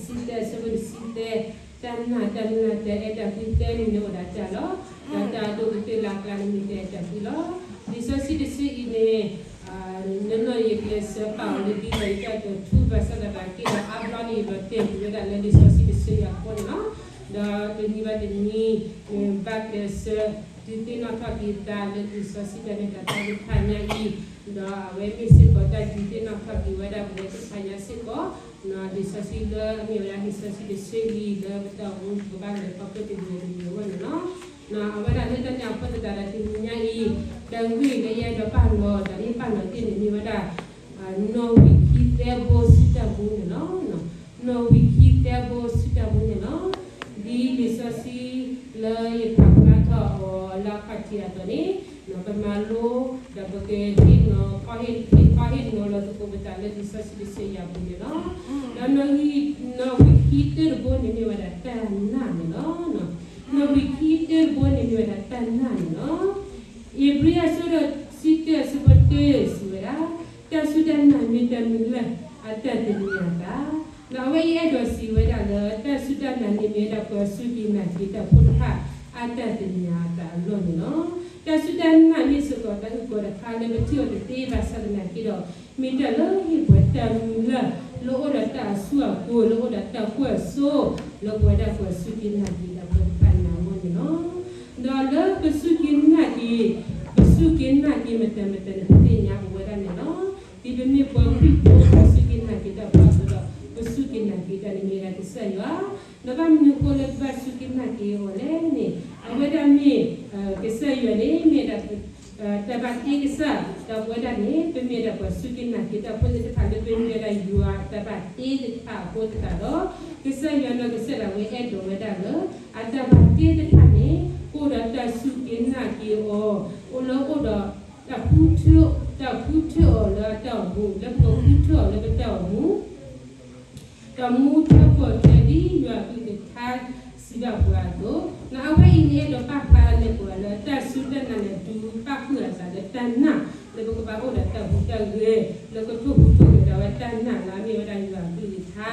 တဆံသၢ အဆၢဖိတဆံသၢ, တၢ်နာ်တၢ်မုၢ်လၢ်တၢ်အဲၣ်တၢ်ကွံသၢန့ၣ် နအိၣ်ဒၣ်တၢ်လီၤ. ဒီးတၢ်ဒိၣ်ကတၢၢ်လၢ်ကျါန့ၣ်မ့ၢ်တၢ်အဲၣ်တၢ်ကွံလီၤ. လံာ်စီဆှံတဆၢအံၤန့ၣ် နနီၢ်ယကျဲးစၢးပာ်အီၤလၢဒ်သိးယတၢ်ကထူၣ်ဘၣ်ဆၣ်သနာ်က့ဒီး အါဘျီန့ၣ် ယဘၣ်တဲာ်ကွံာ်ဝဲဒၣ်လၢလံာ်စီဆှံတဆၢအံၤအဃိန့ၣ်လီၤ. ဒီးတနံၤဘၣ်တနံၤ ဘၣ်ကျဲးစၢး ဒုးသ့ၣ်နီၣ်ထီၣ်က့ၤသးလၢလံာ်စီဆှံတၢ်မ့ၢ်တၢ်တီသ့ၣ်တဖၣ်ညါအံၤ, ဒီးအဝဲမ့ၢ်စ့ၢ်ကီးတၢ်ဒုးသ့ၣ်နီၣ်ထီၣ်က့ၤဝဲဒၣ်ပဝဲသ့ၣ်တဖၣ်ညါစ့ၢ်ကီး, လံာ်စီဆှံလၢအမ့ၢ်ဝဲဒၣ်လံာ်စီဆှံတဆၢအံၤ လၢပတၢ်အိၣ်မူပကဘၣ်လဲၤခီဖျိတဂ့ၤတဂ့ၤအဂီၢ်န့ၣ်လီၤ. အဝဲဒၣ်လၢတၢ်န့ၣ်အဃိသတးဒီး တနံၤညါအံၤ တၢ်ဂ့ၢ်လၢယအဲၣ်ဒိးပာ်လီၤ ဒီးယပာ်လီၤတ့ၢ်န့ၣ်မ့ၢ်ဝဲဒၣ် နီၣ်ဝံာ်ခံသၢဘိစုတၢ်မူန့ၣ်လီၤ. နီၣ်ဝံာ်ခံသၢဘိစုတၢ်မူန့ၣ်လီၤ. ဒ်လံာ်စီဆှံလၢယဖးဖျါထီၣ်အီၤလၢအခီၣ်ထံးအသိးန့ၣ် ပမၤလိ ဒီးပကဟ့ၣ်နီၤ ခီဟ့ၣ်နီၤလီၤသကိးပသးလၢလံာ်စီဆှံတဆၢအံၤအပူၤန့ၣ်လီၤ. ဒီးနီၣ်ဝံာ် နီၣ်ဝံာ်ခံတၢတဘိန့ၣ်မ့ၢ်ဝဲဒၣ်တၢ်နာ်န့ၣ်လီၤ. နီၣ်ဝံာ်ခံတၢတဘိန့ၣ်မ့ၢ်ဝဲဒၣ်တၢ်နာ်န့ၣ်လီၤ. ဧ့ၤဘြံၤအဆၢဒိၣ်တဆံတၢ အဆၢဖိတၢစံးဝဲဒၣ်, တၢ်စူၢ်တၢ်နာ်မ့ၢ်တၢ်မုၢ်လၢ်အတၢ်သ့ၣ်ညါအသး, ဒီးအဝဲအံၤအဲၣ်ဒိးစံးဝဲဒၣ်လၢ တၢ်စူၢ်တၢ်နာ်န့ၣ်မ့ၢ်ဝဲဒၣ်ပှၤစူၢ်က့ၤနာ်က့ၤတၢ်ဖိတဖၣ် အတၢ်သ့ၣ်ညါအသးအလီၢ်န့ၣ်လီၤ. တၢ်စူၢ်တၢ်နာ်မ့ၢ်စ့ၢ်ကီးတၢ်အုၣ်ကီၤတခါလၢပထံၣ်အီၤတသ့ဘၣ်ဆၣ်သနာ်က့ဒီး မ့ၢ်တၢ်လၢဟ့ၣ်ပှၤတၢ်မုၢ်လၢ် လၢအိၣ်ဒီးတၢ်အဆူၣ်အကိၤ လၢအိၣ်ဒီးတၢ်ကွၢ်စိ လၢပဝဲဒၣ်ပှၤစူၢ်က့ၤနာ်က့ၤတၢ်ဖိတဖၣ်န့ၣ်အဂီၢ်န့ၣ်လီၤ. ဒီးလၢပစူၢ်က့ၤနာ်က့ၤ, ပစူၢ်က့ၤနာ်က့ၤမတၤမတၤန့ၣ် ပသ့ၣ်ညါပဝဲဒၣ်န့ၣ်လီၤ. ဒ်ပမ့ၢ်ပှၤခရံာ်ဖိ ပစူၢ်က့ၤနာ်က့ၤတၢ်ဖိအသိးဒီး ပစူၢ်က့ၤနာ်က့ၤတၢ်န့ၣ်မ့ၢ်ဝဲဒၣ်ကစၢ်ယွၤ, ဒီးဘၣ်မနုၤအဃိလၢပဘၣ်စူၢ်က့ၤနာ်က့ၤအီၤလဲၣ်န့ၣ် အဝဲဒၣ်မ့ၢ် ကစၢ်ယွၤန့ၣ် မ့ၢ်ဒၣ် တၢ်ဘၣ်တ့ကစၢ်, ဒီးပဝဲဒၣ်န့ၣ် ပမ့ၢ်ဒၣ်ပှၤစူၢ်က့ၤနာ်က့ၤတၢ်ဖိသ့ၣ်တဖၣ်လၢပမ့ၢ်ဝဲဒၣ်ယွၤအတၢ်ဘၣ်တ့သ့ၣ်တဖၣ်အဃိသတးဒီး ကစၢ်ယွၤနီၢ်ကစၢ်ဒၣ်ဝဲအဲၣ်ဒိးဝဲဒၣ်လၢ အတၢ်ဘၣ်တ့သ့ၣ်တဖၣ်န့ၣ် အိၣ်ဒီးတၢ်စူၢ်က့ၤနာ်က့ၤအီၤ, အိၣ်လၢအိၣ်ဒီး တၢ်ဃုထၢ, တၢ်ဃုထၢအီၤလၢအတၢ်အိၣ်မူ, လၢပကဃုထၢအီၤလၢပတၢ်အိၣ်မူ ဒီးမူထၢကီၢ်ထၢဒ်ယွၤအကလုၢ်ကထါစံးဘၣ်ပှၤအသိး, အဝဲအံၤန့ၣ်အဲၣ်ဒိးပာ်ဖျါလၢပှၤလၢတၢ်စူၢ်တၢ်နာ်န့ၣ် ဒုးပာ်ဃုာ်အသးလၢတၢ်နာ်, လၢပကဘၣ်အိၣ်ဒီးတၢ်ဟူးတၢ်ဂဲၤ, လၢကထိၣ်ဟူးထိၣ်ဂဲၤဒီးဝဲတၢ်နာ်လၢအမ့ၢ်ဝဲဒၣ်ယွၤအကလုၢ်ကထါ,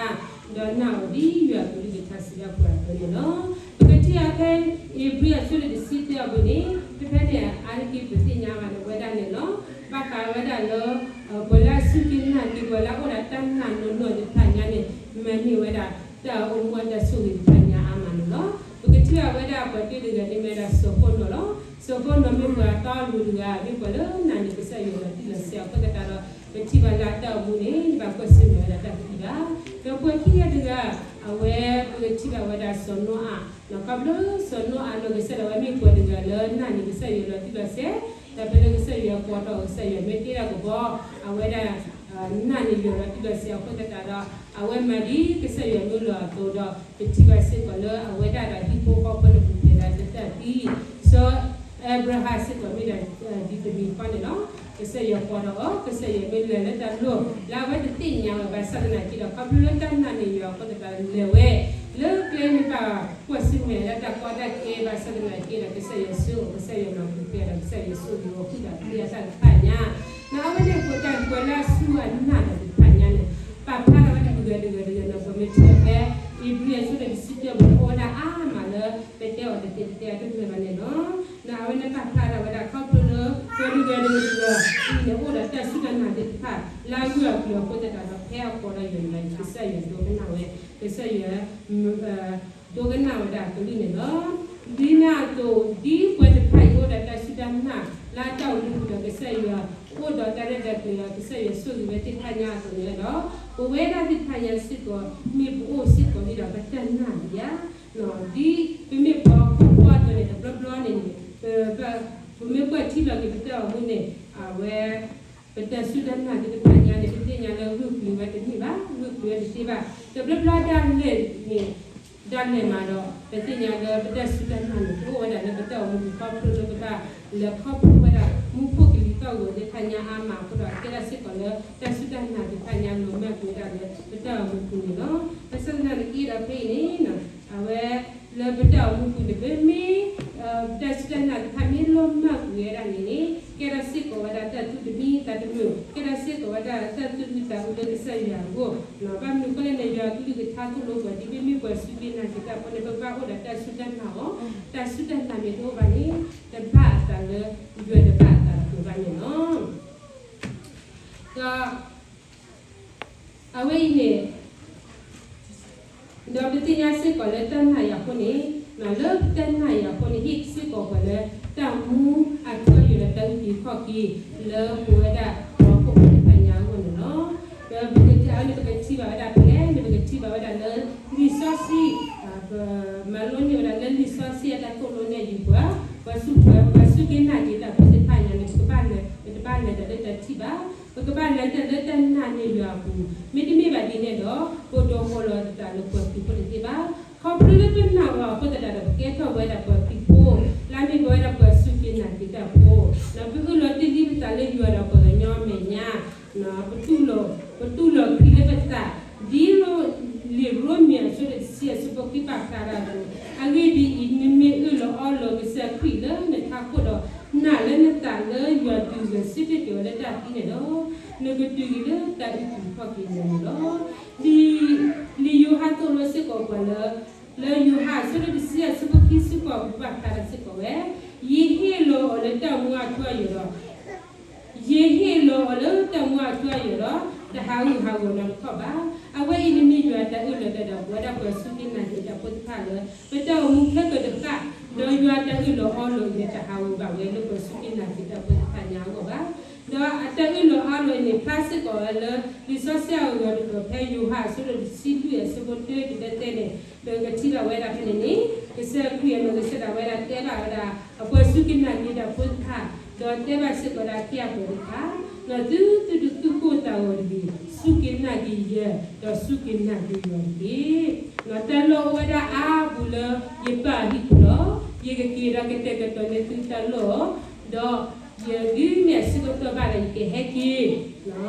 ဒီးနာ်အီၤဒ်ယွၤအကလုၢ်ကထါစံးဘၣ်ပှၤအသိးန့ၣ်လီၤ. ပကထံၣ်အီၤဖဲ ဧ့ၤဘြံၤအဆၢဒိၣ်တဆံတၢအပူၤန့ၣ် ဖဲဖဲန့ၣ်အါတက့ၢ်ပသ့ၣ်ညါဘၣ်လၢပဝဲဒၣ်န့ၣ်လီၤ. ဘၣ်ဃးဝဲဒၣ်လၢ ပှၤလၢအစူၢ်က့ၤနာ်က့ၤ ပှၤလၢအအိၣ်ဒီးတၢ်နာ်နီၢ်နီၢ်သ့ၣ်တဖၣ်ညါန့ၣ် မၤန့ၢ်ဝဲဒၣ် တၢ်အိၣ်မူအတၢ်ဆိၣ်ဂ့ၤတဖၣ်ညါအါမးန့ၣ်လီၤ. ပကထံၣ်ဘၣ်ဝဲဒၣ်ပှၤတဂၤန့ၣ်မ့ၢ်ဝဲဒၣ်စီၤကိနီၣ်လီၤ. စီၤကိနီၣ်မ့ၢ်ပှၤတီအလိၤတဂၤ, မ့ၢ်ပှၤလၢနာ်န့ၢ်ကစၢ်ယွၤလီၤတံၢ်လီၤဆဲးအဃိသတးဒီး ပထံၣ်ဘၣ်လၢအတၢ်အိၣ်မူန့ၣ် ဘၣ်ကွၢ်ဆၢၣ်မဲာ်ဝဲဒၣ်တၢ်သံဘၣ်. ဒီးပှၤခံဂၤတဂၤ အဝဲပကထံၣ်ဘၣ်ဝဲဒၣ်စီၤနိအၤ, ခီဖျိစီၤနိအၤနီၢ်ကစၢ်ဒၣ်ဝဲမ့ၢ်ပှၤတဂၤလၢနာ်န့ၢ်ကစၢ်ယွၤလီၤတံၢ်လီၤဆဲး, ဒီးဖဲလၢကစၢ်ယွၤကိးထီၣ်ကစၢ်ယွၤမ့ၢ်တ့ထီၣ်ကဘီ အဝဲဒၣ် နာ်န့ၢ်ယွၤလီၤတံၢ်လီၤဆဲးအဃိသတးဒီး အဝဲမၤဒ်ကစၢ်ယွၤမ့ၢ်လီၤအသိးဒီး ပထံၣ်ဘၣ်စ့ၢ်ကီးလၢအဝဲဒၣ်ဒီးဟံၣ်ဖိဃီဖိန့ၣ်ပူၤဖျဲးဒီးတတၢၢ်သံ. စီၤအၤဘြၤဟၣ်စ့ၢ်ကီးမ့ၢ်ဒၣ် ဒ်တမံၤဃီန့ၣ်လီၤ. ကစၢ်ယွၤကိးထီၣ်အီၤ, ကစၢ်ယွၤမ့ၢ်လဲၤလၢတၢ်လီၢ် လၢအဝဲတသ့ၣ်ညါဝဲဘၣ်ဆၣ်သနာ်က့ဒီး ခီဖျိလၢတၢ်နာ်န့ၢ်ယွၤအဃိသတးဒီးလဲၤဝဲ လၢကျဲမ့ၢ်ဘၣ်ကွၢ်ဆၢၣ်မဲာ်လၢတၢ်ကီတၢ်ခဲဘၣ်ဆၣ်သနာ်က့ဒီး ကစၢ်ယွၤဆိၣ်အီၤ, ကစၢ်ယွၤမၤပူၤဖျဲးဒီး ကစၢ်ယွၤဆိၣ်ဂ့ၤအီၤဃုာ်ဒီးသ့အတၢ်တဖၣ်ညါ, ဒီးအဝဲန့ၣ်အဃိတၢ်ပှၤလၢအစူၢ်အနာ်ဒီးသ့ၣ်တဖၣ်ညါန့ၣ် ပာ်ဖျါထီၣ်ဝဲဒၣ်တဂၤတဂၤတဂၤန့ၣ် ပမ့ၢ်ထံၣ်ဖဲ ဧ့ၤဘြံၤအဆၢဒိၣ်တဆံတၢပူၤန့ၣ် အိၣ်ဝဲဒၣ်အါမးလၢ ပတဲအီၤတသ့တတဲအတၢ်တဖၣ်ဘၣ်န့ၣ်လီၤ. ဒီးအဝဲန့ၣ်ပာ်ဖျါထီၣ်ဝဲဒၣ်ခီဖျိလၢ ပှၤတဂၤတဂၤတဂၤအံၤန့ၣ် အိၣ်ဒီးတၢ်စူၢ်တၢ်နာ်သ့ၣ်တဖၣ် လၢအဂၢၢ်အကျၢၤအဃိသတးဒီး ဖဲအကိးဒီးယွၤန့ၣ် ကစၢ်ယွၤဒိကနၣ်ဝဲ, ကစၢ်ယွၤ ဒိကနၣ်ဝဲဒၣ်အကလုၢ်န့ၣ်လီၤ. ဒ်န့ၣ်အသိး ဒ်ပှၤတဖၣ်အံၤအိၣ်ဒီးတၢ်စူၢ်တၢ်နာ် လၢအတၢ်အိၣ်မူပူၤဒီးကစၢ်ယွၤ အိၣ်ဒီးတၢ်ရဲၣ်တၢ်ကျဲၤဒီး ကစၢ်ယွၤဆိၣ်ဂ့ၤဝဲသ့ၣ်တဖၣ်ညါအသိးန့ၣ်လီၤ. ပဝဲဒၣ်သ့ၣ်တဖၣ်ညါစ့ၢ်ကီး မ့ၢ်ပအိၣ်စ့ၢ်ကီးဒ်ဒီးပတၢ်နာ်ဒံးဧါ. ဒ်ပမ့ၢ်ပှၤဟီၣ်ခိၣ်ဖိအသိးန့ၣ် တဘျီဘျီန့ၣ်န့ၣ် ပ ပမ့ၢ်ကွၢ်ထံလီၤက့ၤပတၢ်အိၣ်မူန့ၣ် အဝဲ ပတၢ်စူၢ်တၢ်နာ်သ့ၣ်တဖၣ်ညါန့ၣ် ပသ့ၣ်ညါလၢဂုာ်ကျဲၤဝဲတန့ၢ်ဘၣ်, ဂုာ်ကျဲၤဝဲတသ့ဘၣ်. တဘျီဘျီဒၣ်လဲာ်န့ၣ် ဒၣ်လဲာ်မးဒီး ပသ့ၣ်ညါလၢပတၢ်စူၢ်တၢ်နာ်န့ၣ် ကအိၣ်ဝဲဒၣ်လၢပတၢ်အိၣ်မူပူၤခီဖျိလၢပဘၣ်လဲၤခီဖျိဝဲဒၣ် မူခိၣ်ကလံၤသီၣ်ဂီၤသ့ၣ်တဖၣ်ညါအါမးအဃိဒီး ကဲဒၣ်စ့ၢ်ကီးလၢတၢ်စူၢ်တၢ်နာ်သ့ၣ်တဖၣ်ညါလီၤမၢ်ကွံာ်ဝဲဒၣ်လၢပတၢ်အိၣ်မူပူၤန့ၣ်လီၤ. ဘၣ်ဆၣ်သနာ်က့ဒီးဖဲအံၤန့ၣ် အဝဲ လၢပတၢ်အိၣ်မူပူၤန့ၣ် ပမ့ၢ် တၢ်စူၢ်တၢ်နာ်သ့ၣ်တဖၣ်မ့ၢ်လီၤမၢ်ကွံာ်ဝဲဒၣ်န့ၣ်န့ၣ် ကဲဒၣ်စ့ၢ်ကီးဝဲဒၣ်တၢ်သူၣ်တမံသးတမုာ်, ကဲဒၣ်စ့ၢ်ကီးဝဲဒၣ်တၢ်သူၣ်အုးသးအုးလၢကစၢ်ယွၤအဂီၢ်, ဘၣ်မနုၤအဃိလဲၣ်န့ၣ် ယွၤအကလုၢ်က ပှၤသိၣ်လိပှၤဒ်မ့မ့ၢ်ပှၤစူၢ်က့ၤနာ်က့ၤတၢ်ဖိန့ၣ် ပကဘၣ်အိၣ်ဒီးတၢ်စူၢ်တၢ်နာ်အီၤ, တၢ်စူၢ်တၢ်နာ်မ့ၢ်တအိၣ်ဘၣ်န့ၣ် တဘၣ်အသးလၢ ယွၤတဘၣ်အသးလၢပှၤဘၣ်န့ၣ်လီၤ. ဒီး အဝဲအံၤန့ၣ် ဒီးပသ့ၣ်ညါစ့ၢ်ကီးလၢတၢ်နာ်ယၤအဃိန့ၣ်, လၢပတၢ်နာ်ယၤအဃိန့ၣ် ဟ့ၣ်စ့ၢ်ကီးပှၤလၢတၢ်မူအထူအယိာ်ဒီးတၢ်အုၣ်က့ၤခီၣ်က့ၤ လၢပဝဲဒၣ်ပှၤဟီၣ်ခိၣ်ဖိသ့ၣ်တဖၣ်ညါအဂီၢ်န့ၣ်လီၤ. ဒီးပကထံၣ်အဝဲန့ၣ် ပကထံၣ်ဘၣ်ဝဲဒၣ်ဖဲလဲၣ်န့ၣ် ပကထံၣ်ဘၣ်ဝဲဒၣ်လၢလံာ်စီဆှံ, ပမၤလိန့ၢ်ဝဲဒၣ်လၢလံာ်စီဆှံအတၢ်သိၣ်လိနဲၣ်ယုာ်ပှၤ, ပှၤစူၢ်က့ၤနာ်က့ၤတၢ်ဖိသ့ၣ်တဖၣ်ညါန့ၣ် ပကဘၣ်လဲၤ, ပတဘၣ်လဲၤတၢ်လၢတၢ်ထံၣ်ဘၣ်, ပကဘၣ်လဲၤတၢ်လၢတၢ်နာ်န့ၣ်ယွၤအပူၤ, မ့တမ့ၢ်ဘၣ်ဒ်န့ၣ်ဒီး ပဒိးဃီၤလီၤသးလၢပှၤခရံာ်ဖိတသ့ဘၣ်. ခီဖျိလၢပနာ်အီၤအဃိသတးဒီး ပကဲထီၣ်ဝဲဒၣ်ပှၤခရံာ်ဖိ, လၢအမ့ၢ်ပဝဲဒၣ်ပှၤစူၢ်က့ၤနာ်က့ၤတၢ်ဖိ, ဒီးပအၢၣ်လီၤတ့ၢ်လံပသးလၢယွၤဒီးပှၤကညီအမဲာ်ညါ, ပတူၢ်လိာ်, ပတူၢ်လိာ်ခရံာ်လၢပသး, ဒ်လံာ်ရိမ့ၤအဆၢဒိၣ်တဆံအဆၢဖိခွံပာ်ဖျါဒၣ်အသိး, အဂ့ၢ်ဒ်အံၤ, နမ့ၢ်အၢၣ်လီၤအီလီၤကစၢ်ခရံာ်လၢနထးခိၣ်ဒီး နာ်လၢနသးလၢယွၤဒုးဂဲၤဆၢထၢၣ်က့ၤအီၤလၢတၢ်သံန့ၣ်ဒီး, နကတုၤက့ၤလၢတၢ်အုၣ်က့ၤခီၣ်က့ၤအဂီၢ်န့ၣ်လီၤ. လံာ်, လံာ်ယိၤဟၣ်သိၣ်လိစ့ၢ်ကီးပှၤလၢ, လၢယိၤဟၣ်အဆၢဒိၣ်တဆံအဆၢဖိခံဆံဃိးပာ်ဖျါဒၣ်စ့ၢ်ကီးဝဲ, ယဟ့ၣ်လီၤအီၤလၢတၢ်မူအထူအယိာ်ဒီး ယဟ့ၣ်လီၤအီၤလၢတၢ်မူအထူအယိာ်ဒီး တဟးဂူာ်ဟးဂီၤနီတခီၣ်ဘၣ်. အဝဲအံၤန့ၣ်မ့ၢ်ယွၤတၢ်အၢၣ်လီၤတၢ်ဒီး ပဝဲဒၣ်ပှၤစူၢ်က့ၤနာ်က့ၤတၢ်ဖိသ့ၣ်တဖၣ်လၢ ပတၢ်အိၣ်မူခဲကၢၤတဃၣ်, ဒီးယွၤတၢ်အၢၣ်လီၤအီလီၤအံၤန့ၣ် တဟးဂီၤဘၣ်ဝဲလၢပှၤစူၢ်က့ၤနာ်က့ၤတၢ်ဖိသ့ၣ်တဖၣ်ညါအဂီၢ်ဘၣ်. ဒီးအတၢ်အၢၣ်လီၤအီလီၤအံၤန့ၣ် ဖျါစ့ၢ်ကီးဝဲလၢ လံာ်စီဆှံအဂီၤတဘျီ ဖဲယိၤဟၣ်အဆၢဒိၣ်တဆံလွံၢ်အဆၢဖိတၢတုၤလၢသၢန့ၣ်, ဒီးကထံၣ်ဘၣ်ဝဲဒၣ်ဖဲန့ၣ်န့ၣ်, ကစၢ်ခရံာ်အနီၢ်ကစၢ်ဒၣ်ဝဲဒၣ်တဲဘၣ်ဝဲဒၣ် အပှၤစူၢ်က့ၤနာ်က့ၤတၢ်ဖိသ့ၣ်တဖၣ်, ဒီးတဲဘၣ်စ့ၢ်ကီးဒၣ်ခ့အပှၤသ့ၣ်တဖၣ်, ဒီးသုသုတသူၣ်ကိၢ်သးဂီၤတဂ့ၤ, စူၢ်က့ၤနာ်က့ၤယဲ, ဒီးစူၢ်က့ၤနာ်က့ၤယွၤတက့ၢ်. တၢ်လီၢ်အိၣ်ဝဲဒၣ်အါပူၤလၢယပၢ်အဟံၣ်ပူၤလီၤ. ယကက့ၤဒီးကတဲာ်ကတီၤန့ၢ်သုတၢ်လီၢ်, ဒီးယဒုးနဲၣ်အဆၢကတီၢ်ဘၣ်ဒီး ယကဟဲက့ၤ,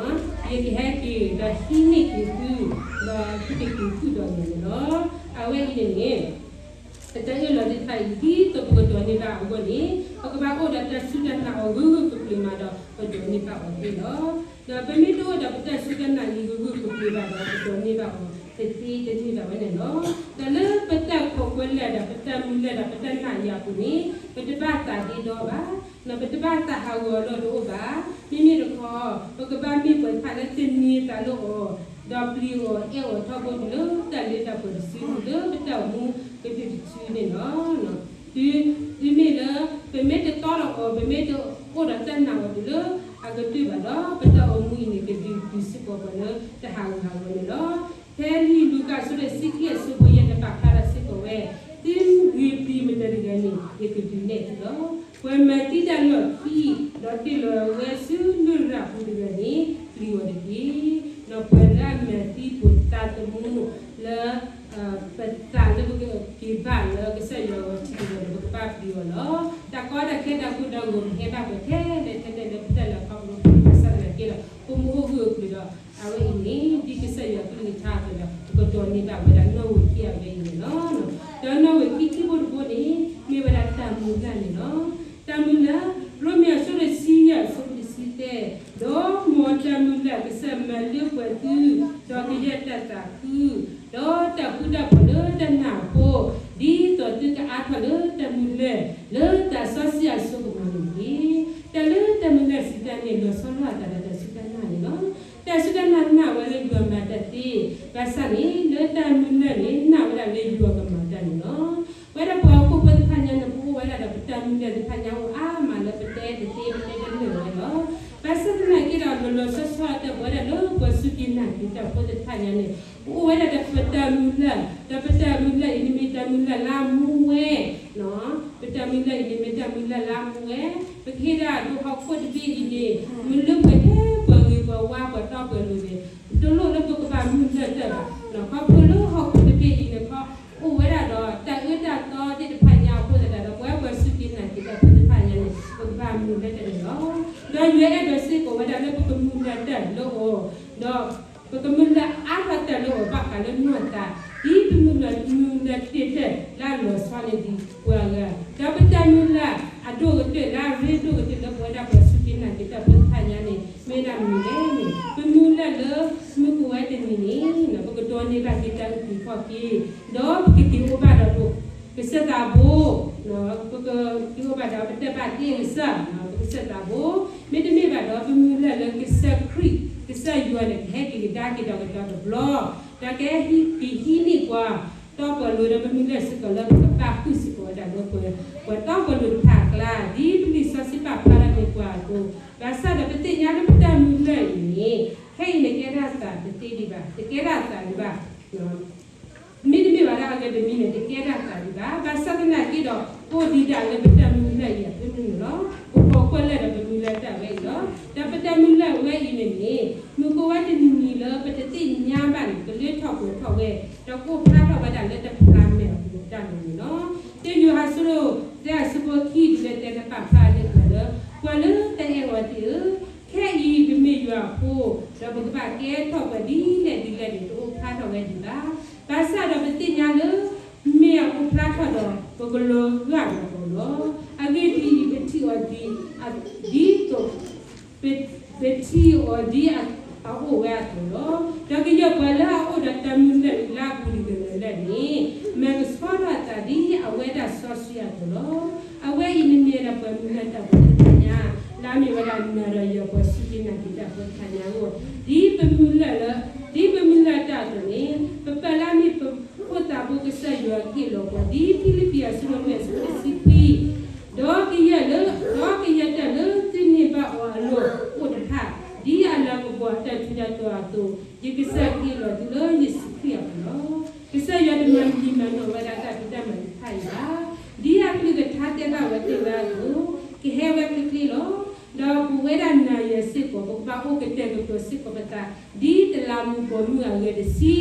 ယကဟဲက့ၤဒီးဟံးန့ၢ်က့ၤသု, ဒီးသုကက့ၤဃုာ်ဒီးယၤန့ၣ်လီၤ. အဝဲအံၤန့ၣ်န့ၣ် ပတၢ်အၢၣ်လီၤသ့ၣ်တဖၣ်အံၤ ဒ်သိးပကဒိးန့ၢ်ဘၣ်အဂီၢ်န့ၣ်, ပကဘၣ်အိၣ်ဒီးတၢ်စူၢ်တၢ်နာ်အီၤဂၢၢ်ဂၢၢ်ကျၢၤကျၢၤမးဒီး ပဒိးန့ၢ်ဘၣ်အီၤသ့လီၤ. ဒီးပမ့ၢ်တအိၣ်ဒီးပတၢ်စူၢ်တၢ်နာ်အံၤဂၢၢ်ဂၢၢ်ကျၢၤကျၢၤဘၣ်ဒီး ပဒိးန့ၢ်ဘၣ်အီၤတသ့တန့ၢ်ဘၣ်ဝဲန့ၣ်လီၤ. ဒီးလၢပတၢ်ခိးကွဲလၢာ်ဒီး ပတၢ်မုၢ်လၢ်ဒီး ပတၢ်နာ်ယွၤအပူၤန့ၣ် ပတဘၣ်သးဒ့ဒီဘၣ်, ဒီးပတဘၣ်သးဟးဂီၤအလီၢ်တအိၣ်ဘၣ်. မ့မ့ၢ်တခီ ပကဘၣ်မ့ၢ်ပှၤတဖၣ်လၢတနံၤသးလၢအီၤ, ဒီးပျံၤအီၤအဲၣ်အီၤထီဘိတုၤလၢတၢ်လၢတၢ်ပှဲၤတစု တုၤလၢပတၢ်အိၣ်မူကဒုၣ်တစုန့ၣ်လီၤ. တုၤမ့ၢ်လၢ ပမ့ၢ်တတီဒီးအီၤ, ပမ့ၢ်တအိၣ်ဒီးတၢ်နာ်အီၤတုၤလၢအကတၢၢ်ဘၣ်ဒီး ပတၢ်အိၣ်မူအံၤန့ၣ် ကဒုးတုၤစ့ၢ်ကီးပှၤလၢတဟးဂူာ်ဟးဂီၤန့ၣ်လီၤ. ဖဲလံာ်လူၤကၣ်အဆၢဒိၣ်တဆံခံအဆၢဖိယဲၢ်န့ၣ် ပာ်ဖျါထီၣ်စ့ၢ်ကီးဝဲ, သုဂ့ၤပျံၤမတၤတဂၤန့ၣ် ယကဒုးနဲၣ်သုလီၤ. ပှၤမၤသံတၢ်လီၢ်ခံ ဒီးတ့ၢ်လီၤဝဲဆူလရာ်ပူၤတဂၤန့ၣ် ပျံၤအီၤတက့ၢ်. ဒီးပှၤလၢအမၤသံဖိသၣ်သမူလၢ ပသးလၢပကက့ၤဘၣ်လၢကစၢ်ယွၤအဂီၢ်ထံးတဂၤန့ၣ် ပကဘၣ်ပျံၤအီၤလီၤ. တၢ်ကီတၢ်ခဲတၢ်ကိၢ်တၢ်ဂီၤ ပဟဲဘၣ်ပှဲၤထဲလဲၣ်ထဲလဲၣ်လၢပတၢ်လဲၤခီဖျိ ဘၣ်ဆၣ်သနာ်က့ဒီး ပမ့ၢ်အိၣ်ဂၢၢ်အကျၢၤဒီး အဝဲအံၤန့ၣ် ဒ်ကစၢ်ယွၤအကလုၢ်ကထါအသိးဒီး ပကဒိးန့ၢ်ဘၣ်ဝဲဒၣ်နီၣ်ဝ့ၤခံအဂ့ၢ်အံၤန့ၣ်လီၤ. ဒီးနီၣ်ဝ့ၤခံထံၣ်ဖိတဘိန့ၣ် မ့ၢ်ဝဲဒၣ်တၢ်မုၢ်လၢ်န့ၣ်လီၤ. တၢ်မုၢ်လၢ်, ရိမ့ၤအဆၢဒိၣ်တဆံယဲၢ်အဆၢဖိတဆံသၢ, ဒီးမ်တၢ်မုၢ်လၢ်ကစၢ်မၤလၢပှဲၤသု, ဒီးကယဲၢ်တၢ်သးခု, ဒီးတၢ်ဃူတၢ်ဖိးလၢတၢ်နာ်အဃိ, ဒ်သိးသုကအါထီၣ်လၢတၢ်မုၢ်လၢ်လၢသးစီဆှံအစိကမီၤန့ၣ်တက့ၢ်. တၢ်လၢတၢ်မုၢ်လၢ်စံးတၢ်န့ၣ် လီၤဆီလိာ်အသးဒီးတၢ်စူၢ်တၢ်နာ်န့ၣ်လီၤ. တၢ်စူၢ်တၢ်နာ်နာ်ဝဲလၢယွၤမၤတၢ်သ့, ဘၣ်ဆၣ်န့ၣ် လၢတၢ်မုၢ်လၢ်န့ၣ် နာ်ဝဲဒၣ်လၢယွၤကမၤတၢ်န့ၣ်လီၤ. ပဝဲဒၣ်ပှၤဟီၣ်ခိၣ်ဖိသ့ၣ်တဖၣ်ညါန့ၣ် ပအိၣ်ဝဲဒၣ်ဒီးပတၢ်မုၢ်လၢ်သ့ၣ်တဖၣ်ညါအိၣ်အါမးလၢပတဲတသ့ ပတဲတလၢာ်ဝဲလီၤ. ဘၣ်ဆၣ်သနာ်က့ဒီး လီၤလီၤဆီဆီအတၢ် ပဝဲဒၣ်လၢပှၤစူၢ်က့ၤနာ်က့ၤတၢ်ဖိသ့ၣ်တဖၣ်ညါန့ၣ် ပအိၣ်ဝဲဒၣ်ဒီးပတၢ်မုၢ်လၢ်, ဒီးပတၢ်မုၢ်လၢ်အံၤန့ၣ်မ့ၢ်တၢ်မုၢ်လၢ်လၢအမူဝဲ ပတၢ်မုၢ်လၢ်အံၤန့ၣ်မ့ၢ်တၢ်မုၢ်လၢ်လၢအမူဝဲ, ပကဟ့ၣ်ဒၣ်ဒိဟီၣ်ခိၣ်တဘ့ၣ်အံၤန့ၣ် မ့ၢ်လၢပှဲၤထဲပှၤဂ့ၤပှၤဝါပှၤတီပှၤလိၤန့ၣ် တလိၣ်လၢပကဘၣ်မုၢ်လၢ်တၢ်ဘၣ်. ခီဖျိလၢဟီၣ်ခိၣ်တဘ့ၣ်အံၤန့ၣ်ခီ အိၣ်ဝဲဒၣ်ဒီးတၢ်အၢတၢ်သီသ့ၣ်တဖၣ်ညါအဃိသတးဒီး ပဝဲပှၤစူၢ်က့ၤနာ်က့ၤတၢ်ဖိသ့ၣ်တဖၣ်ညါန့ၣ် ပကဘၣ်မုၢ်လၢ်တၢ်န့ၣ်လီၤ. ဒီးယွၤအဲၣ်ဒိးစ့ၢ်ကီးဝဲဒၣ်လၢပကမုၢ်လၢ်တၢ်လၢအီၤ, ဒီး ပကမုၢ်လၢ်အါထီၣ်တၢ်လၢအီၤဘၣ်ဃးလၢနီၢ်သး, ဒ်ပမုၢ်လၢ်မုၢ်လၢ်တ့ၢ်တၢ်လၢအလီၤဆီန့ၣ်ဒံးပှၤဂၤ, ဒီးပတၢ်မုၢ်လၢ်အဒိၣ်ကတၢၢ်လၢအရ့ဒိၣ်ကတၢၢ်လၢပဝဲဒၣ်ပှၤစူၢ်က့ၤနာ်က့ၤတၢ်ဖိသ့ၣ်တဖၣ်ညါန့ၣ် မ့ၢ်ဒၣ်မနုၤလဲၣ်န့ၣ် ပမုၢ်လၢ်လၢမုၢ်ကဝဲတနံၤန့ၣ် ပကဒိးန့ၢ်ဘၣ်က့ၤတၢ်အုၣ်က့ၤ က့ၤ, ဒီးပကက့ၤအိၣ်ဘၣ်ဒီးပကစၢ်သးဘိ, ပကက့ၤအိၣ်ဘၣ်ဒီးပတၢ်ဘၣ်တ့ကစၢ်, ပကစၢ်သးဘိ, မ့တမ့ၢ်ဘၣ်ဒီးပမုၢ်လၢ်လၢကစၢ်ခရံာ် ကစၢ်ယွၤန့ၣ် ကဟဲက့ၤကဒါက့ၤဒီးကတီၤတဘျီ, ဒီးကဟဲက့ၤဟံးန့ၢ်ပှၤ တီပှၤလိၤဒီးပမုၢ်လၢ်စ့ၢ်ကီးလၢပကဘၣ်ဃုာ်စ့ၢ်ကီးဝဲဒၣ်လၢပှၤ, ပှၤတီပှၤလိၤတဖၣ်အကျါ, ဒ်ပလံာ်စီဆှံပာ်ဖျါထီၣ်န့ၢ်ပှၤအသိး, ဘၣ်ဆၣ်ဒီးပသ့ၣ်ညါလၢပတၢ်မုၢ်လၢ်အံၤန့ၣ်, ခဲအံၤန့ၣ်ကဲထီၣ်သးတသ့ဒံးဘၣ်, တကဲထီၣ်သးဒံးဘၣ် မ့တမ့ၢ်ဘၣ်ဒီးအဂၤတမံၤန့ၣ် တကဲထီၣ်သးဒံးဘၣ်. ဘၣ်ဆၣ်သနာ်က့ဒီး အိၣ်ဒံးဒၣ်လၢပတၢ်မုၢ်လၢ်အံၤအဖၢမုၢ်န့ၣ်လီၤ. ပကကွၢ်လၢာ်ဒီးပမုၢ်လၢ်တၢ်ဝဲအံၤလီၤ. ဒီးပတၢ်မုၢ်လၢ်ဝဲအံၤန့ၣ်န့ၣ် မုၢ်ကအိၣ်ဝဲတနံၤနံၤလၢပတသ့ၣ်ညါဘၣ်န့ၣ် ကလၢထီၣ်ပှဲၤထီၣ်ဝဲ, ဒီးကအိၣ်ဖျါထီၣ်ဝဲဒၣ်လၢတဖျါမဲာ်အပူၤတၢ်န့ၣ်န့ၣ်လီၤ. တၢယိၤဟၣ်အဆၢဒိၣ် သၢအဆၢဖိခံဒုးလၢတဲတၢ်ပာ်ဖျါန့ၢ်ပှၤလၢ, ပှၤလၢတၢ်အဲၣ်အီၤသ့ၣ်ဧၢ, ခဲအံၤပမ့ၢ်ယွၤအဖိ, ဒီးပကဘၣ်ကဲထီၣ်ပှၤဒ်လဲၣ်ဒ်လဲၣ်န့ၣ် တအိၣ်ဖျါထီၣ်ဝဲဒံးဘၣ်. ဘၣ်ဆၣ်ဒီးပသ့ၣ်ညါလၢ မ့ၢ်အအိၣ်ဖျါထီၣ်ဒီး ပကလီၤဂာ်ဒီးအီၤလီၤ. အဂ့ၢ်ဒ်အံၤ, ပထံၣ်အီၤဒ်, ဒ်သိး ပထံၣ်အီၤဒ်အအိၣ်ဝဲအသိးလီၤ. ဒီးကယဲၢ်ပှၤလၢအအိၣ်ဒီးတၢ်မုၢ်လၢ်လၢအပူၤတဂၤလၢ်လၢ်န့ၣ်, မၤကဆှီထီၣ်အသးဒ်အဝဲဒၣ်စီဆှံအသိးလီၤ. အဝဲအံၤန့ၣ်မ့ၢ်ဝဲဒၣ်ပှၤမုၢ်လၢ်တၢ်ဖိတဖၣ်ညါ, လၢအမ့ၢ်ဝဲဒၣ်နၤဒီးယၤပှၤစူၢ်က့ၤနာ်က့ၤတၢ်ဖိတဖၣ်ညါအဂီၢ်, ဒ်ပမုၢ်လၢ်လၢ, ဒ်ပမုၢ်လၢ်တၢ်အသိးန့ၣ်, ပပာ်လၢအမ့ၢ်ပဖိသၣ်ဖိကစၢ်ယွၤကဟ့ၣ်လီၤပှၤ, ဒ်ဖံလံးပံၤအဆၢဒိၣ်လွံၢ်အဆၢဖိတဆံခွံ ဒီးကယဲၢ်လၢ, ဒီးကယဲၢ်တၢ်လၢသုန့ၢ်ဘၣ်အီၤအလိၤအိၣ်တဖၣ်, ဒ်အလၤကပီၤအတၢ်ထူးတၢ်တီၤအသိး, ယကစၢ်ကဟ့ၣ်လီၤသုလၢယ့ၣ်ၡူးခရံာ်အပူၤလီၤ. ကစၢ်ယွၤတမၤယံာ်မၤနီၢ်ဝဲဒၣ်တၢ်ဖံးတၢ်မၤတဖၣ်အံၤဘၣ်. ဒ်အကလုၢ်ကထါတဲဘၣ်ဝဲသ့ၣ်ဝဲအသိး, ကဟဲဝဲချ့ချ့လီၤ. ဒီးပဝဲဒၣ်နၤယၤစ့ၢ်ကီး ပကဘၣ်အိၣ်ကတဲာ်ကတီၤစ့ၢ်ကီးပသး, ဒ်တလးမူးပိာ်မုၣ်အဂဲၤတဆံ,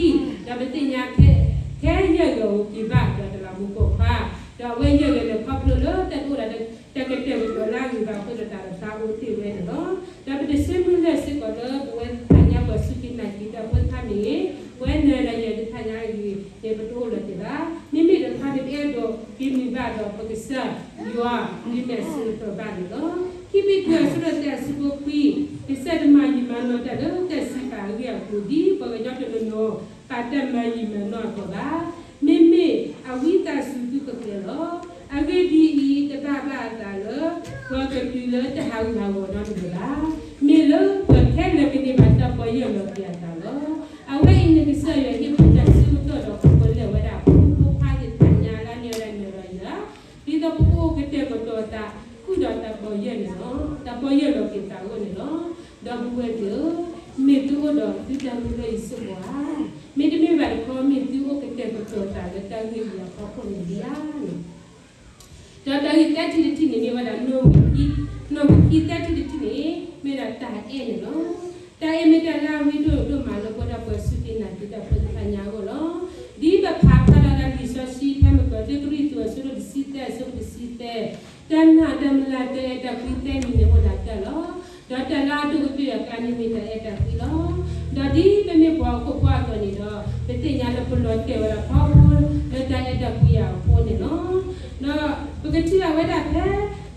ဒီးပသ့ၣ်ညါ ခဲယဲၢ်ဂၤအိၣ်က့ၤဘၣ်ဒီးတလးမူးပိာ်ခွါ, ဒီးအဝဲယဲၢ်ဂၤန့ၣ်ခီဖျိလၢတၢ်တအိၣ်ဒီးတၢ်ကတဲာ်ကတီၤလၢအဂ့ၤဘၣ်အဃိဒီးတၢ်တဖျါအိၣ်တ့ၢ်ဝဲန့ၣ်လီၤ. ဒီးပတဆၢမုၢ်လၢ်စ့ၢ်ကီးလၢပဝဲတဖၣ်ညါပှၤစူၢ်က့ၤနာ်က့ၤတၢ်ဖိတဖၣ်မ့ၢ်ဂ့ၤ, ပဝဲနၤဒီးယၤတဖၣ်ညါအံၤဂ့ၤန့ၣ် ပတအိၣ်လီၤတဲာ်ဘၣ်. မ့မ့ၢ်တခီန့ၣ် ပအဲၣ်ဒိးက့ၤမုာ်ဘၣ်ဒီးပကစၢ်ယွၤ ဒ်မဲာ်ဆၢကတီၢ်ဘၣ်န့ၣ်လီၤ. ခံပ့းတရူးအဆၢဒိၣ်သၢအဆၢဖိခွံ, ကစၢ်တမၤယံာ်မၤနီၢ်တၢ်လၢတၢ်စံးပာ်အဂ့ၢ်အကျိၤ ဒ်ပှၤကညီတနီၤနီၤ ပာ်တၢ်မၤယံာ်မၤနီၢ်အသိးဘၣ်. မ့မ့ၢ်အဝံသးစူၤသုကကျဲၤလီၤ. အဂ့ၢ်ဒ်အံၤ, တဘၣ်ဘၣ်အသးလၢ ပှၤကတုၤလၢတၢ်ဟးဂူာ်ဟးဂီၤနီတဂၤဘၣ်. မ့ၢ်လၢပှၤခဲလၢာ်ကန့ၢ်ဘၣ်တၢ်ပီၢ်ယၢ်လီၤက့ၤအသးလီၤ. အဝဲအံၤန့ၣ်ကစၢ်ယွၤဟ့ၣ်ပှၤတၢ်ဆၢကတီၢ်ဒီးပှၤလၢာ်ဝဲဒၣ်အဖိခွါသ့ၣ်တဖၣ်ညါလၢအမ့ၢ်ဝဲဒၣ်နၤဒီးယၤ, ဒ်သိးပကအိၣ်ကတဲာ်ကတီၤသး ဃုာ်ဒီးတၢ်ပီၢ်ယၢ်န့ၣ်လီၤ. တၢ်ပီၢ်ယၢ်လီၤက့ၤသးအဂီၢ်န့ၣ်လီၤ. ဒီပုၢ်ဝဲၢ်သ့ၣ်ဧၢ, မ့ၢ်သုအိၣ်ဒီးသုတၢ်မုၢ်လၢ်အံၤစ့ၢ်ကီးဧါ. မ့တမ့ၢ်ဘၣ်တခီ မ့ၢ်သုအိၣ်ကတဲာ်ကတီၤသးလၢတၢ်ဂ့ၢ်အံၤအဖီခိၣ်န့ၣ်ဒံးဧါန့ၣ် ဒီးတၢ်ဂ့ၢ်သၢထံၣ်တထံၣ်န့ၣ် မ့ၢ်ဝဲဒၣ် နီၣ်ဂံၢ်ခံသၢထံၣ်တထံၣ်န့ၣ် မ့ၢ်ဒၣ်တၢ်အဲၣ်န့ၣ်လီၤ. တၢ်အဲၣ်မ့ၢ်တၢ်လၢအရ့ဒိၣ်ဒိၣ်မးလၢပဝဲဒၣ်ပှၤစူၢ်က့ၤနာ်က့ၤတၢ်ဖိတဖၣ်ညါအဂီၢ်လီၤ. ဒ်ပဖးဖျါထီၣ်ဒၣ်လံာ်စီဆှံဖဲမုၢ်ကီၤ တၢကရံၣ်သူး အဆၢဒိၣ်တဆံသၢ အဆၢဖိတဆံသၢ, တၢ်နာ်တၢ်မုၢ်လၢ်တၢ်အဲၣ်တၢ်ကွံသၢမံၤန့ၣ်အိၣ်ဒၣ်တၢ်လီၤ. ဒီးတၢ်လၢအဒိၣ်ကတၢၢ်အကျါန့ၣ်မ့ၢ်တၢ်အဲၣ်တၢ်ကွံလီၤ. ဒီးဒ်ပမ့ၢ်ပှၤဟီၣ်ခိၣ်ဖိအသိးန့ၣ်ဒီး ပသ့ၣ်ညါလၢပလီၤတဲာ်ဝဲဒၣ်ဖီခိၣ်လၢတၢ်အဲၣ်တၢ်ကွံအံၤအဃိန့ၣ်လီၤ. ဒီးပကထံၣ်ဘၣ်ဝဲဒၣ်ဖဲ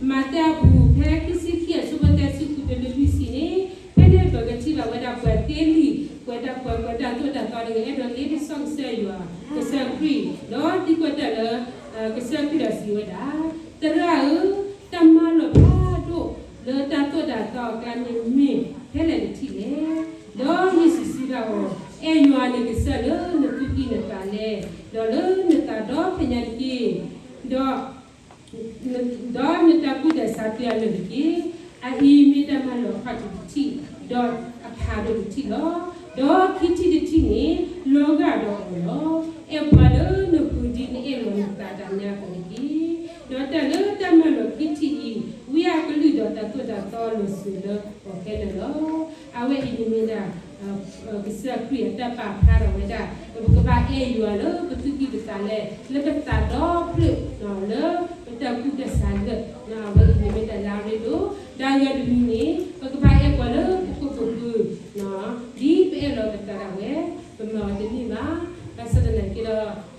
မးသဲအပူၤ ဖဲခံဆံခံအဆၢဖိသၢဆံဃုတုၤလၢလွံၢ်ဆံန့ၣ်, ဖဲန့ၣ်ပကထံၣ်ဘၣ်ဝဲဒၣ်ပှၤသ့လံာ် ပှၤတၢ်ပှၤ ပှၤတၢ်သိၣ်တၢ်သီတဂၤ အဲၣ်ဒိးလ့ပစီကစၢ်ယွၤ ကစၢ်ခရံာ်, ဒီးသံကွၢ်တၢ်လၢ ကစၢ်ခရံာ်ဒီးစံးဝဲဒၣ်, သရၣ်ဧၢ, တၢ်မၤလီၢ်ဖးဒိၣ်လၢတၢ်သိၣ်တၢ်သီအကျါန့ၣ်မ့ၢ်ဖဲလဲၣ်တထံၣ်လဲၣ်. ဒီးယ့ၣ်ၡူးစံးဘၣ်အီၤ, အဲၣ်ယွၤန့ၣ်ကစၢ်လၢနသူၣ်ကံၢ်နသးလဲ, ဒီးလၢနသးဒီဖျၢၣ်ညါတက့ၢ်, ဒီး ဒီးနတၢ်ကူၣ်တၢ်ဆးတုၤအလၢာ်တက့ၢ်. အအံၤမ့ၢ်တၢ်မၤလီၢ်အခီၣ်ထံးတထံၣ်, ဒီးအဖးဒိၣ်တထံၣ်လီၤ. ဒီးခံထံၣ်တထံၣ်န့ၣ် လီၤဂာ်ဒီးအီၤလီၤ. အဲၣ်ပှၤလၢနဃုာ်ဒ်နအဲၣ်လီၤနသးတၢ်ညါအသိးတက့ၢ်. ဒီးတၢ်လၢတၢ်မၤလီၢ်ခံထံၣ်အံၤ ဝံအကလုၢ်ဒီးတၢ်သိၣ်တၢ်သီလီၤစၢၤလၢပှၤခဲလၢာ်လီၤ. အဝဲအံၤန့ၣ်မ့ၢ်ဒၣ် ကစၢ်ခရံာ်အတၢ်ပာ်ဖျါထီၣ်ဝဲဒၣ် ပကဘၣ်အဲၣ်ယွၤလၢပသူၣ်ကံၢ်ပသးလဲ, လၢပသးဒီဖျၢၣ်, လၢပတၢ်ကူၣ်တၢ်ဆးလၢာ်, အဝဲအံၤန့ၣ်မ့ၢ်တၢ်လၢအရ့ဒိၣ်, ဒီးအဂၤတမံၤန့ၣ် ပကဘၣ်အဲၣ်ပှၤလၢပခိၣ်ပဃၢၤ, ဒ်ပအဲၣ်လီၤပသးဒၣ်ဝဲ, ပမၤအီၤတန့ၢ်ဘၣ်. ဘၣ်ဆၣ်သနာ်က့ဒီး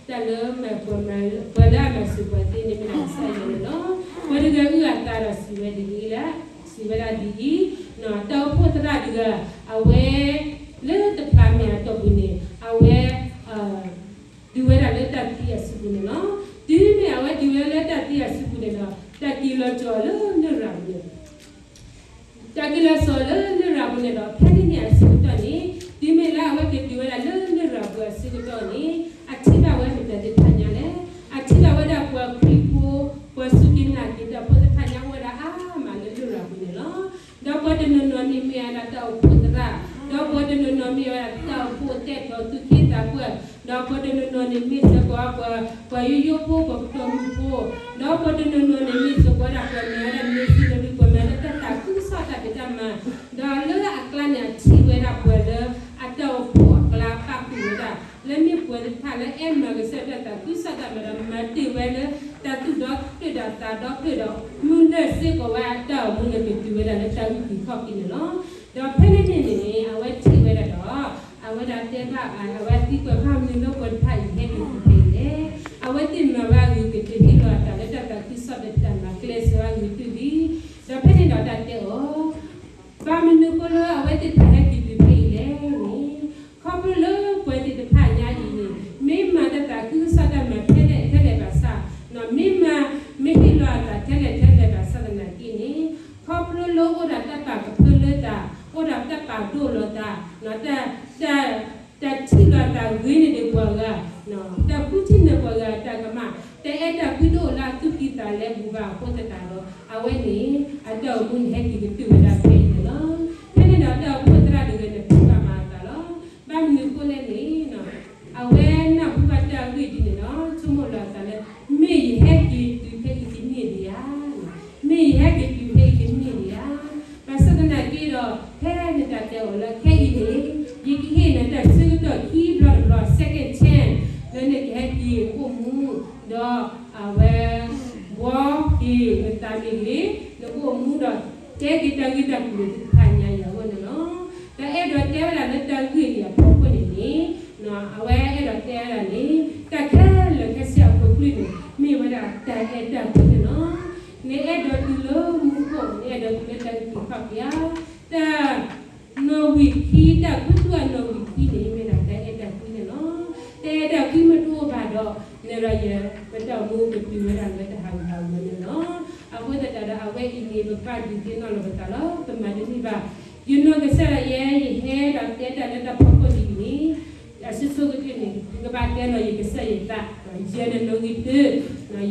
တၢ်လၢမၤပှၤ, ပှၤလၢအမၤစၢၤပှၤသ့န့ၣ်မ့ၢ်ဒၣ်ကစၢ်ယွၤန့ၣ်လီၤ. ပှၤတဂၤအုၣ်အသးဒီးစံးဝဲဒ်အံၤလၢ, စံးဝဲဒၣ်ဒ်အံၤ, တၢ်အိၣ်ဖှိၣ်သရၣ်တဂၤ, အဝဲ လၢတဖျါမဲာ်အတီၢ်ပူၤန့ၣ် အဝဲ ဒုးဝဲဒၣ်လၢတၢ်သံအစုပူၤန့ၣ်လီၤ. တုၤမ့ၢ်အဝဲဒုးဝဲလၢတၢ်သံအစုပူၤန့ၣ်ဒီး တၢ်က့ၤလီၤစိာ်အီၤလၢလရာ်ပူၤန့ၣ် တၢ်က့ၤလီၤစိာ်အီၤလၢလရာ်ပူၤန့ၣ်ဒီး ဖဲန့ၣ်န့ၣ်အဆၢကတီၢ်န့ၣ် တုၤမ့ၢ်လၢအဝဲက့ၤတုၤဝဲဒၣ်လၢလရာ်ပူၤအဆၢကတီၢ်န့ၣ် အထံၣ်ဘၣ်ဝဲမတၤသ့ၣ်တဖၣ်ညါလဲၣ်. အထံၣ်ဘၣ်ဝဲဒၣ်ပှၤခရံာ်ဖိ ပှၤစူၢ်က့ၤနာ်က့ၤတၢ်ဖိသ့ၣ်တဖၣ်ညါအိၣ်ဝဲဒၣ်အါမးလၢလရာ်ပူၤန့ၣ်လီၤ. ဒီးပှၤတနီၤနီၤန့ၣ်မ့ၢ်ဝဲဒၣ်တၢ်အိၣ်ဖှိၣ်သရၣ်, ဒီးပှၤတနီၤနီၤမ့ၢ်ဝဲဒၣ်တၢ်အိၣ်ဖှိၣ်အသးထီၣ်သူၣ်က့သးပှၢ်, ဒီးပှၤတနီၤနီၤန့ၣ်မ့ၢ်စ့ၢ်ကီးပှၤ ပှၤယိယိဖိ ပှၤပတီၢ်မုၢ်ဖိ, ဒီးပှၤတနီၤနီၤန့ၣ်မ့ၢ်စ့ၢ်ကီးဒၣ်ပှၤမၤဝဲဒၣ်မ့ၢ်စံးလီၤဒုး ပှၤမၤဝဲဒၣ်တၢ်သးခုကစီၣ်တၢ်ဖံးတၢ်မၤ, ဒီးလၢအကျါန့ၣ် အထံၣ်ဝဲဒၣ်ပှၤလၢအတၢ်အိၣ်ဖှိၣ်အကျါပာ်ဃုာ်ဝဲဒၣ် လၢမ့ၢ်ပှၤသ့ၣ်တဖၣ်လၢအဲၣ်မၤကစၢ်ယွၤတၢ်သးခုကစီၣ်တၢ်မၤဒီး မၤတ့ၢ်ဝဲလၢတၢ်သူၣ်ဒီဖျၢၣ်ဒီးသးဒီဖျၢၣ်ဒီး မုၢ်လၢ်စ့ၢ်ကီးဝဲအတၢ်အိၣ်မူန့ၣ် ကတုၤဝဲဒၣ်လၢတၢ်အုၣ်က့ၤခီၣ်က့ၤန့ၣ်လီၤ. ဒီးဖဲန့ၣ်န့ၣ်န့ၣ် အဝဲထံၣ်ဝဲဒၣ်ဒီး အဝဲဒၣ်တဲဘၣ် အဝဲသံကွၢ်ဘၣ်မနုၤလၢပှၤတဖၣ်အံၤဟဲက့ၤတုၤဖဲအံၤလဲၣ်. အဝဲသ့ၣ်မၤဘၣ်ဂ့ၤကတၢၢ်ဟ့ၣ်လီၤအသးလၢတၢ်သးခုကစီၣ်တၢ်ဖံးတၢ်မၤကျဲးစၢးဘၣ်ဂ့ၤတုၤလံ. ဒီးဖဲန့ၣ်ဒီးတၢ်တဲအီၤ ဘၣ်မနုၤဃိလၢအဝဲသ့ၣ်တဖၣ်ဟဲက့ၤတုၤဖဲအံၤလဲၣ်န့ၣ်, ခီဖျိလၢပှၤသ့ၣ်တဖၣ်ညါအံၤန့ၣ် မ့ၢ်မၤတၢ်သးခုကစီၣ်တၢ်မၤထဲလဲၣ်ထဲလဲၣ်ဘၣ်ဆၣ်, မ့ၢ်မၤ မ့ၢ်ဟ့ၣ်လီၤအသးထဲလဲၣ်ထဲလဲၣ်ဘၣ်ဆၣ်သနာ်က့န့ၣ်, ခီဖျိလၢအိၣ်ဒီးတၢ်ပာ်ကဖၢလၢသး, အိၣ်ဒီးတၢ်ပာ်ဒိၣ်လီၤသး, တၢ် တၢ်ထံၣ်လီၤသးဂ့ၤန့ၣ်ဒံးပှၤဂၤ, တၢ်ဃုထံၣ်န့ၢ်ပှၤဂၤအတၢ်ကမၣ်, တၢ်အဲၣ်တၢ်ကွံတအိၣ်လၢအသူၣ်ကံၢ်သးလဲပူၤဘၣ်အဃိသတးဒီး အဝဲန့ၣ် အတၢ်အိၣ်မူန့ၣ်ဟဲက့ၤကတုၤဝဲဒၣ်ဖဲအံၤန့ၣ်လီၤ. ဖဲန့ၣ်ဒီးတၢ်အိၣ်ဖှိၣ်သရၣ်တဂၤန့ၣ် ဖုးဘၣ်မၤအသးလီၤ. ဘၣ်မနုၤအဃိလဲၣ်န့ၣ် အဝဲနၢ်ဟူဘၣ်တၢ်ဂ့ၢ်ဒ်န့ၣ်ဒီး ဆိကမိၣ်လီၤအသးလၢ မ့ၢ်ယဟဲက့ၤတုၤဖဲအံၤတန့ၢ်ဒံးဧါ. မ့ၢ်ယဟဲက့ၤတုၤဖဲအံၤတန့ၢ်ဒံးဧါ. ဘၣ်ဆၣ်သနာ်က့ဒီး ဖဲန့ၣ်တၢ်တဲအီၤလၢခဲအံၤန့ၣ် ယကဟ့ၣ်နၤတၢ်ဆၢကတီၢ်ခံဘျီတဘျီ second chance လၢနကဟဲက့ၤအိၣ်မူ ဒီးအဝဲ ဘှီက့ၤနသးမ့ၢ်ဂ့ၤ, နကအိၣ်မူဒီး တဲက့ၤတၢ်ဂ့ၢ်တၢ်ကျိၤသ့ၣ်တဖၣ်ညါအံၤအဂီၢ်န့ၣ်လီၤ. တၢ်အဲၣ်ဒိးတဲဝဲဒၣ်လၢတၢ်ဂ့ၢ်အံၤအဖီခိၣ်န့ၣ်န့ၣ် အဝဲအဲၣ်ဒိးတဲဝဲဒၣ်န့ၣ် တၢ်ခဲလၢာ်ခဲဆ့အပူၤကွံာ်န့ၣ် မ့ၢ်ဝဲဒၣ်တၢ်အဲၣ်တၢ်ကွံန့ၣ်လီၤ. နအဲၣ်ဒိးတုၤလၢမူခိၣ်, နအဲၣ်ဒိးတုၤလၢတၢ်အုၣ်က့ၤခီၣ်က့ၤဧါ. တၢ်နီၣ်ဝံာ်ခံ, တၢ်ခူသူၣ်အနီၣ်ဝံာ်ခံန့ၣ် မ့ၢ်ဒၣ်တၢ်အဲၣ်တၢ်ကွံန့ၣ်လီၤ. တၢ်အဲၣ်တၢ်ကွံမ့ၢ်တအိၣ်ဘၣ်ဒီး နဲၣ်ဒီးယဲ ပတၢ်အိၣ်မူကတုၤဝဲဒၣ်လၢတၢ်ဟးဂူာ်ဟးဂီၤန့ၣ်လီၤ. အဃိသတးဒီး အဝဲအံၤန့ၣ် ပကဘၣ်ဒုးသ့ၣ်နီၣ်လီၤပသးလီၤ. ပမၤတန့ၢ်ဘၣ်. ယနီၢ်ကစၢ်ဒၣ်ယဲ ယဟဲဒီးတဲတၢ်လၢတၢ်ဖီခိၣ်ဒ်အံၤန့ၣ် အစိၤစိၤကတၢၢ်န့ၣ် ယကဘၣ်တဲလီၤယကစၢ်ယသး, ယဲန့ၣ်နီၣ်ဂံၢ်တၢ,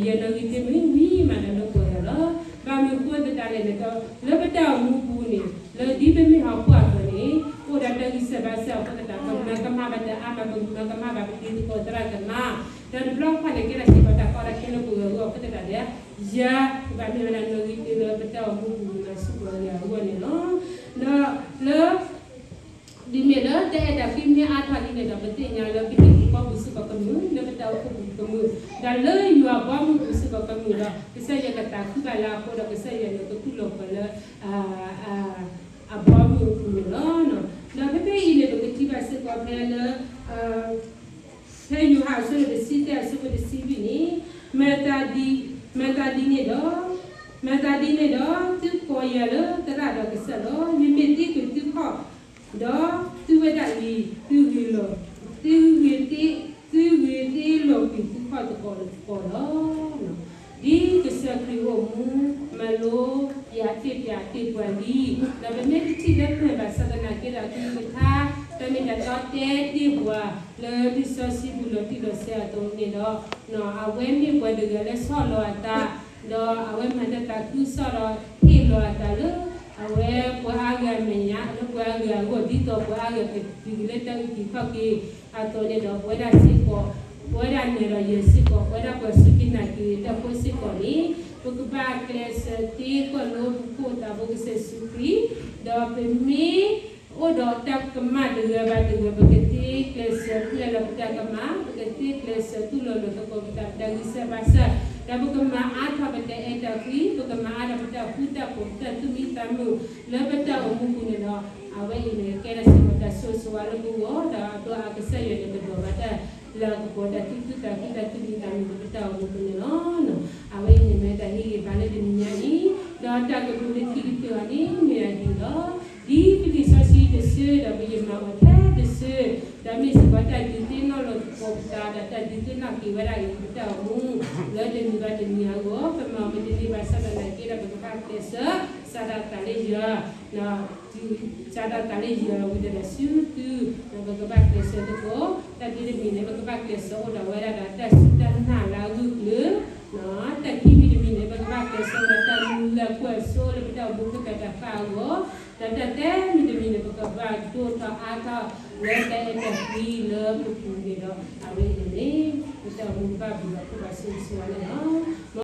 ယဲနီၣ်ဂံၢ်တၢမ့ၢ်ဝံၤမးဒီးလၢပှဲၤဂၤလီၤ. ဘၣ်မနုၤအဃိသတးလဲၣ်န့ၣ်ဒီး လၢပတၢ်အိၣ်မူပူၤန့ၣ် လၢဒ်ပမ့ၢ်ဟီၣ်ခိၣ်အသိးန့ၣ် အိၣ်ဒီးတၢ်ဂံၢ်စၢ်ဘါစၢ်အဃိသတး ပမၤကမၣ်ဘၣ်တၢ်အါမး ပကမၤကမၣ်ဘၣ်ပတံၤသကိးသရၣ်သမါ, ဒီးတဘျီခီန့ၣ် ကဲဒၣ်စ့ၢ်ကီးတၢ်ကီတၢ်ခဲလၢပှဲၤဂၤအဂီၢ်အဃိသတးဒီး ယၤကဘၣ်မ့ၢ်ဝဲဒၣ်နီၣ်ဂံၢ်တၢလၢပတၢ်အိၣ်မူပူၤန့ၣ် ဆူပှဲၤဂၤအဂီၢ်န့ၣ်လီၤ. ဒီးလၢ ဒ်မ့ၢ်လၢတၢ်အဲၣ်တၢ်ကွံမ့ၢ်အါထီၣ်ဒ်န့ၣ်ဒီး ပသ့ၣ်ညါလၢပဟံၣ်ပူၤဃီပူၤစ့ၢ်ကီးကမုာ်, လၢပတၢ်အိၣ်ဖှိၣ်ပူၤကမုာ်, ဒီးလၢယွၤအဘီအမုၢ်ပူၤစ့ၢ်ကီးကမုာ်ဒီး ကစၢ်ယွၤကသးခုဘၣ်လၢအဃိဒီး ကစၢ်ယွၤန့ၣ်ကသူၣ်လီၤပှၤလၢ အဘီအမုၢ်အပူၤန့ၣ်လီၤ. ဒီးဖဲဖဲအံၤန့ၣ် ပကထံၣ်ဘၣ်စ့ၢ်ကီးဖဲလၢ ဖဲယိၤဟၣ်အဆၢဒိၣ်တဆံသၢအဆၢဖိတဆံလွံၢ်န့ၣ်, မၤသးဒ်, မၤသးဒ်န့ၣ်ဒီး, မၤသးဒ်န့ၣ်ဒီး သုကိးယၤလၢသရၣ်ဒီးကစၢ်လီၤ. ယမ့ၢ်သ့ကွံာ်သုခီၣ်, ဒီးသုဝဲဒၣ်အံၤ, သုဂ့ၤလီၤ, သုဂ့ၤသ့, သုဂ့ၤသ့လီၤကွံာ်သုခီၣ်သကိးသကိးလီၤ. ဒ်ကစၢ်ခရံာ်အိၣ်မူ မၤလိယၤတ့ၢ်ပျးတ့ၢ်ပှၤလံ, ဒီးပမ့ၢ်တထံၣ်လၢပှဲၤဘၣ်ဆၣ်သနာ်က့ဒီး အကလုၢ်ကထါ တၢ်မ့ၢ်တၢ်တီတဲတ့ၢ်ပှၤ လၢလံာ်စီဆှံပူၤလီၤတံၢ်လီၤဆဲးအသိးန့ၣ်ဒီး အဝဲမ့ၢ်ပှၤတဂၤလၢဆီၣ်လီၤအသး, ဒီးအဝဲမၤတၢ်သးခုကစီၣ်ဒီးဟ့ၣ်လီၤအသးလၢ အဝဲပှၤအါဂၤအမဲာ်ညါ လၢပှၤအါဂၤအဂီၢ် ဒ်သိးပှၤအါဂၤကတုၤက့ၤလၢတၢ်အုၣ်က့ၤခီၣ်က့ၤအသိးန့ၣ်ဒီး ပဝဲဒၣ်စ့ၢ်ကီး, ပဝဲဒၣ်နဲၣ်ဒီးယဲၢ်စ့ၢ်ကီး ပဝဲဒၣ်ပှၤစူၢ်က့ၤနာ်က့ၤတၢ်ဖိစ့ၢ်ကီးန့ၣ် ပကဘၣ်ကျဲးစၢးသ့ကွၢ်လိပခိၣ်သးဘိကစၢ်ယ့ၣ်ၡူးခရံာ်, ဒီးပမ့ၢ် အိၣ်ဒီးတၢ်ကမၣ်တဂၤဘၣ်တဂၤ ပကသ့ကျဲးစၢးပျဲလီၤပတၢ်ကမၣ်, ပကသ့ကျဲးစၢးသူၣ်လီၤလီၤသကိးပသး ပတၢ်ဂံၢ်စၢ်ဘါစၢ်, ဒီးပကမၤအါထီၣ်ပတၢ်အဲၣ်တၢ်ကွံ, ပကမၤအါထီၣ်ပတၢ်ဃူတၢ်ဖိး ပတၢ်သူၣ်မံသးမုာ် လၢပတၢ်အိၣ်မူပူၤန့ၣ်ဒီး အဝဲအံၤန့ၣ် ကဲဒၣ်စ့ၢ်ကီးတၢ်ဆိၣ်ဂ့ၤဆိၣ်ဝါလၢပဂီၢ် ဒီးအဒိအကစၢ်ယွၤန့ၣ် ကဒိးဘၣ်တၢ်လၤကပီၤ တၢ်သူၣ်ခုသးခု တၢ်သူၣ်မံသးမုာ်လၢပတၢ်အိၣ်မူပူၤန့ၣ်လီၤ. အဝဲအံၤန့ၣ်မ့ၢ်တၢ်ဟ့ၣ်ဂံၢ်ဘါလၢတနံၤညါအံၤ, ဒီးတၢ်ကတိၤလၢခံကတၢၢ်အီၤန့ၣ် မ့ၢ်ဒၣ်ဒ်အံၤလီၤ. ဒ်ပလံာ်စီဆှံတဆၢဒီး ပယမၤအီၤထဲတဆၢ ဒီးမ့ၢ်စ့ၢ်ကီးတၢ်ဒုးသ့ၣ်နီၣ်လိာ်သကိးပသးဒီးတၢ်ဒုးသ့ၣ်နီၣ်က့ၤဝဲဒၣ်အံၤ ပတၢ်အိၣ်မူ လၢတနံၤဘၣ်တနံၤအဂီၢ် ပမၤမ့ၢ်တန့ၢ်ဘၣ်ဆၣ်သနာ်က့ဒီး ပကဘၣ်ကျဲးစၢး စးထီၣ်သးလၢယွၤ စးထီၣ်သးလၢယွၤဝံၤဒီးဆူသု ဒီးပကဘၣ်ကျဲးစၢးသကိး တၢ်ဒုးတမံၤန့ၣ် ပကဘၣ်ကျဲးစၢးအိၣ်ဒီးဝဲဒၣ်ဒီးတၢ်စူၢ်တၢ်နာ်လၢအဂၢၢ်ကျၢၤ တၢ်ခံမံၤတမံၤန့ၣ် ပကဘၣ်ကျဲးစၢးဒီးတၢ်မုၢ်လၢ်ကွၢ်စိလၢပတၢ်အိၣ်မူခိၣ်သတးတၢ်သၣ်အဂီၢ်, ဒီးတၢ်သၢမံၤတမံၤန့ၣ် ပကဘၣ်ဒိၣ်ထီၣ်အါထီၣ်လၢတၢ်အဲၣ်တၢ်ကွံလၢပပူၤန့ၣ်ဒီး အဝဲအံၤန့ၣ် ပတၢ်အိၣ်မူကဘၣ်ဘျုးဘၣ်ဖှိၣ်ဘၣ်ဆူယွၤန့ၣ်လီၤ.